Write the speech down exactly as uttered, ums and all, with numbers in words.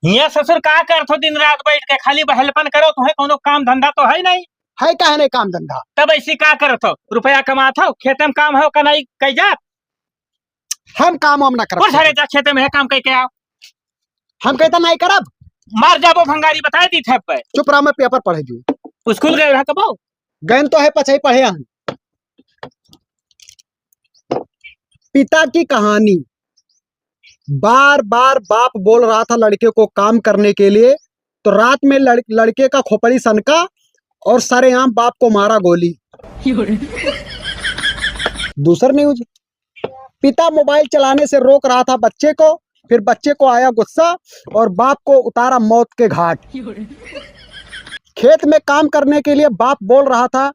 हियाँ ससुर का करत हो दिन रात बैठ के? खाली बहलपन करो, तुम्हें कोनो काम धंधा तो है नहीं। है काहे नहीं काम धंधा? तब ऐसी का करत हो? रुपया कमात हो, खेते में काम हो का नहीं कई जात? हम काम वाम ना करब। उठ सारे जा खेते में है काम कई के आओ। हम कहता नहीं करब। मार जाबो भंगारी बताए दी थे पे। चुप रहा, मैं पेपर पढ़े दी। स्कूल गए रहा कबो? गए तो है पछाई पढ़े हैं। पिता की कहानी। बार बार बाप बोल रहा था लड़के को काम करने के लिए, तो रात में लड़-, लड़के का खोपड़ी सनका और सरेआम बाप को मारा गोली। दूसर न्यूज, पिता मोबाइल चलाने से रोक रहा था बच्चे को, फिर बच्चे को आया गुस्सा और बाप को उतारा मौत के घाट। खेत में काम करने के लिए बाप बोल रहा था